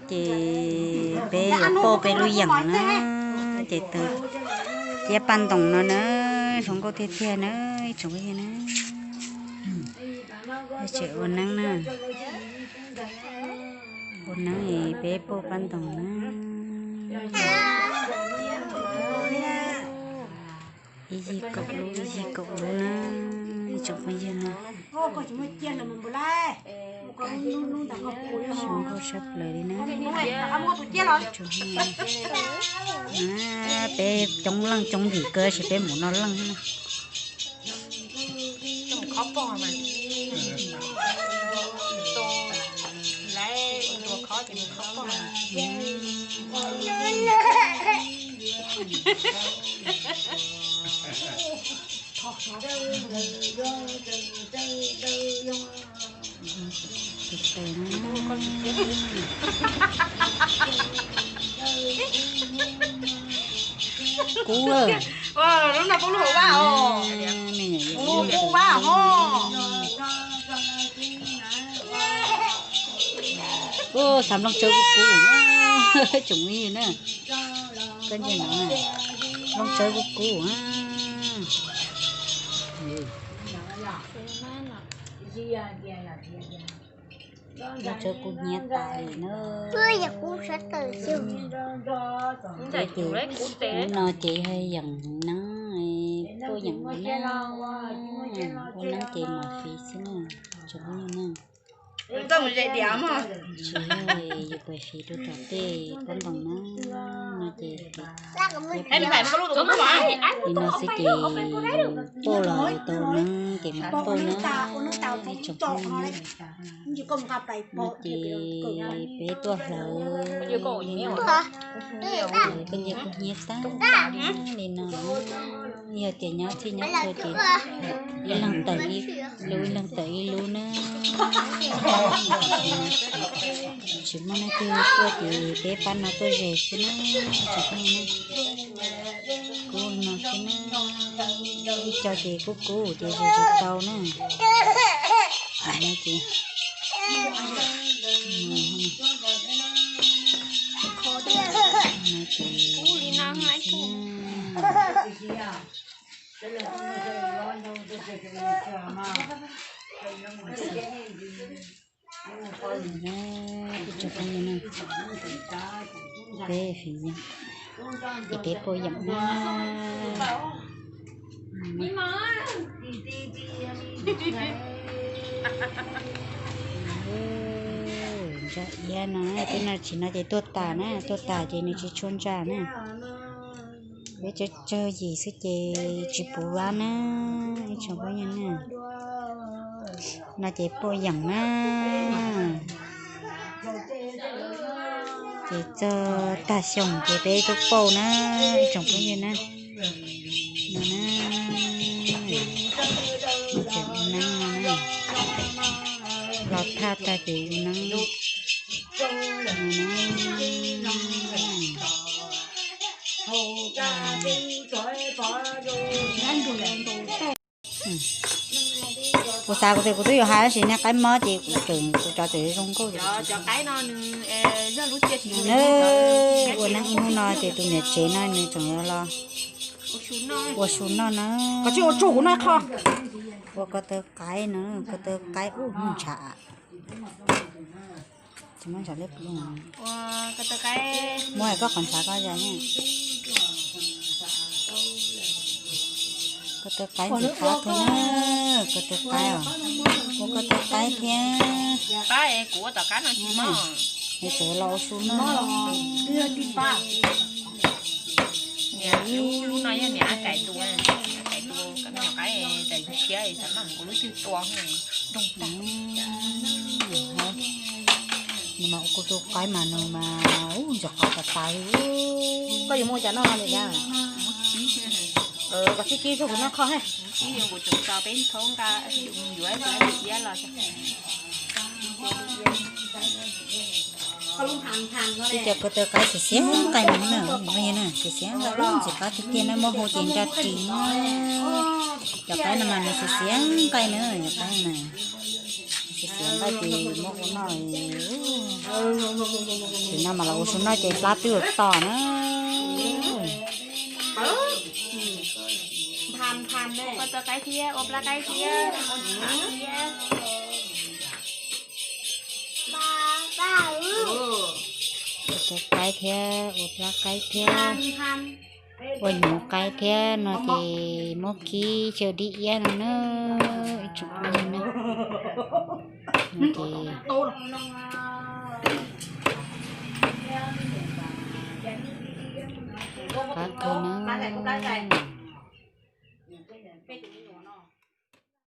Ces peb yuav pauj peb lub yeem na, ces tawm ciab paj ntoos no na, zoo nkauj tiag tiag na, ib tsoom phooj ywg na. Tseem ua neeb na, ua neeb es peb pauj paj ntoos na. Ib yig kaum lub, ib yig kaum lub na, ib tsoom phooj ywg na. Zoo nkauj sab plaws li na. Peb coob leej coob yim kawg tab sis peb mus noj leej na. Kub lawm. Lub no poob lub hauv vab os. Poob vab hos. Xav nplooj tsawb kub kub na, tsoom ib na. Koj nce no, nplooj tsawb kub kub na. Nplooj tsawb kub hnyiab tas li na. Ces kuv no ces yog yeem neeb, poj yeem ua neeb, ua neeb ces mam fiv xwb na, tsoom phooj ywg na. Tsis yog yus pais fiv rau tom tej pob ntoos na, no ces li no xwb ces pauj los tau neeb ces mam pauj na, ib tsoom phooj ywg na. No ces peb tuaj hlawv, koj nce kub hnyiab tag li no. Yog tias nyob txhij nyob txhua ces ib leeg tawm ib lub, ib leeg tawm ib lub na. Tsis muaj leej twg tuaj ces peb pab no tuaj ze xwb na, tsis muaj na. Kub no xwb na, ib co ces kub kub ces ze tsis tau na. No ces Peb fiv yeem, ces peb pauj yeem na. Ntsaj iab no, tej no tsis no ces tuaj tas na, tuaj tas ces nws tsis tshua ntsaj na. Peb tsawg tsawg yim xwb ces tsis puv vab na, ib tsoom phooj ywg na. No ces pauj yeem na. Ces txog tag xyoo ces peb tuaj pauj na, ib tsoom phooj ywg na. No na, tseem ua neeb no na. Los thaj tag ces ua neeb no na. Kuv xav kuv tias kuv twb yuav hais tab sis niag qaib mob ces kuv tseem, kuv cov tseem zoo nkauj. Ua neeb ib hnub no ces tus niam tsev no nws tseem yuav los ua su noj na. Ua ko taw qaib no, ko taw qaib ub ntshav. Tsis muaj ntshav li, muab koj qhov ntshav koj yog. Ko taw qaib ntxim qab kawg na, ko taw qaib os, ua ko taw qaib thiab. Nws tseem los ua su noj. Niam, lub no yog niam Kais tus, Kais tus, Kais tus qaib tas yus siab xav noj mus ua lub twg tua nroog tag. Nws mas ua ko taw qaib mas nws mas ub ntxim qab tas tas li. Koj yuav muab cov noj no li cas? Koj sib kib rau kuv noj qhov he. Kib yuav kuv tseem tso peb thoob nqa yuav tus iab los. Ib co ko taw qaib xiav xiav nqaij no na, xiav xiav nqaij ub ntxim qab tiag tiag na, muab hu ces nra ris na. Cov qaib no mas nws xiav xiav nqaij na, cov qaib na. Xiav npaj ces muab ua noj. Tam sim no mas los ua su noj ces plab twb los tom na. Ua rau qaib thiab ua plab qaib thiab, ua hnyuv qaib thiab no ces muab khib xyaw dib iab no na, ib tsoom phooj ywg na. No ces qab kawg na.